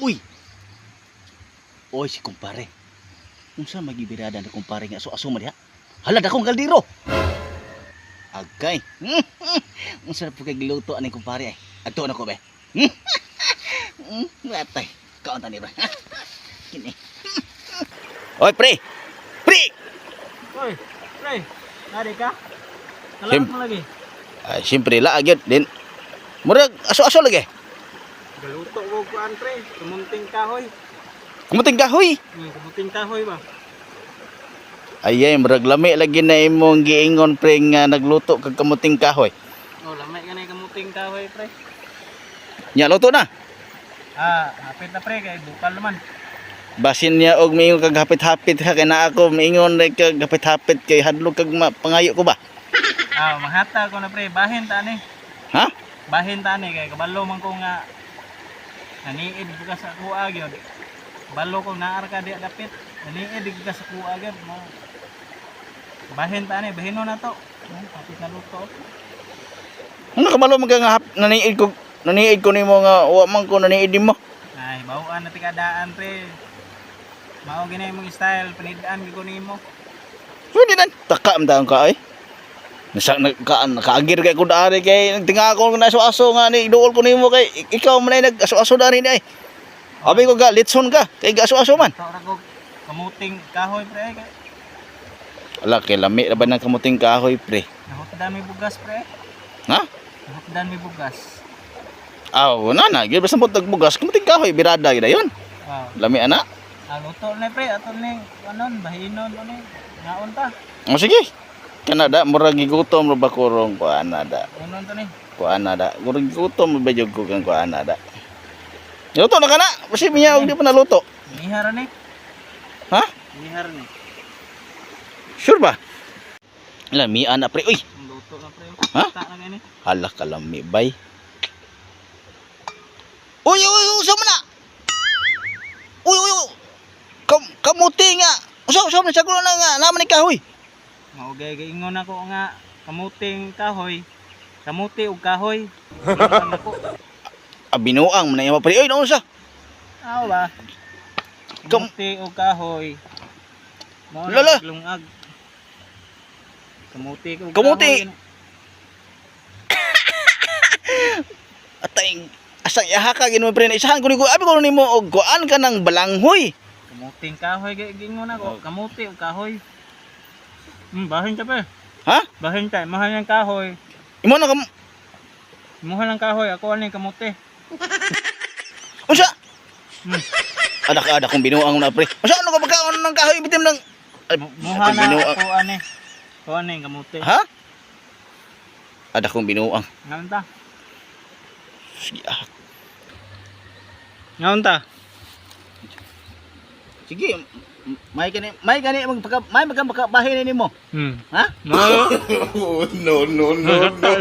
Uy! Oy, si kumpare. Unsa magibirada na kumpare nga aso-aso man diha? Hala, dakong kaldero. Agay. Unsa na po kay giluto ani kumpare ay? Adto na ko be. Atay, kaon ta ni bro. Kini. Oy, pre. Pre! Oy, pre, nari ka? Sim- Kalaot mo lagi. Ay, siyempre la gyud din. Murag aso-aso lagi. Galuto ko kuan, pre, kamunting kahoy. Kumuting kahoy. Kamunting kahoy ba? Ayay, murag lami lagi na imong giingon, pre, nga nagluto kag kamuting kahoy. Oh, lamay ka na yung kamuting kahoy, pre. Nya luto na. Ah, hapit na, pre, kay bukal naman. Basin niya og miingon kag hapit-hapit ha kay naa ako miingon ra kag hapit-hapit kay hadlok kag pangayo ko ba. Ah, mahata ko na, pre, bahin ta ani. Ha? Bahin ta ani kay kabalo man ko nga naniid ko ka sa kuha gyud. Kabalo ko naar ka di dapit. Naniid ka sa kuha gyud mo. Bahin ta ani, bahino na to. Hapit na luto. Ano kabalo man ka nga naniid ko nimo nga wa man ko naniid nimo. Ay, bawaan na tikadaan, pre. Mao gina imong style, panidaan gyud ko nimo. Pwede nan taka man taon ka ay. Nasa nagkaan nakaagir kay ko dari kay nagtinga ako na aso-aso nga ni duol ko nimo kay ikaw man ay nag-aso-aso dari ni ay. Abi ko ga litson ka kay ga-aso-aso man. Ito ra ko kamuting kahoy, pre, kay Ala kay lami ra ba ng kamuting kahoy, pre. nahutdan mi bugas, pre. Ha? Nahutdan mi bugas. Aw, na na, gyud basta mo tagbugas kamuting kahoy birada gyud ayon. Ah, Lami ana. ah, luto na, pre, ato ni anon bahinon to ni. Ngaon ta. O sige. Kana da murag gigutom ra ba kurong kuan na da. Unon to ni. Kuan na da. Murag gigutom ra ba jud ko kang kuan na da. Luto na kana. Kasi miya og di pa naluto. Nihar ni. Ha? Nihar ni. Sure ba? Lami ana, pre. Uy, Ang luto na, pre. Ha? Ta na gani. Hala kalami bay. Uy, uy, usa man na. Uy, uy, uy. Kamuti nga. Usa, usa man sagulo na nga. Naman ni kahoy. Mao gay giingon ako nga kamuting kahoy. Kamuti og kahoy. Binuang ako. Ah, binuang man na iya, pre. Uy, naunsa? Aw ba? Kamuti og kahoy. Mao na Lala. lungag. Kamuti og Kamuti. kahoy. Atay, asang ihaka gin mo, pre, na isahan ko ni ko abi ko nimo og kuan ka ng balanghoy. Kamuting kahoy gay giingon Oh. ako. Kamuti og kahoy. Bahin ta, pre. Ha? Bahin ta, mahal ng kahoy. Imo na kam Mahal ng kahoy, ako ani kamuti. Unsa? Ada ka ada kong binuang na, pre. Unsa ano ka pagkaon ng kahoy bitim ng Ay, Muha akong na binuang. ako ani. Ako ani kamuti. Ha? Ada kong binuang. Ngaon ta? Sige, ah. Ngaon ta? Sige, may kani magpaka may magka bahin nimo. Ha? Mao. Oh, no, no, no, no.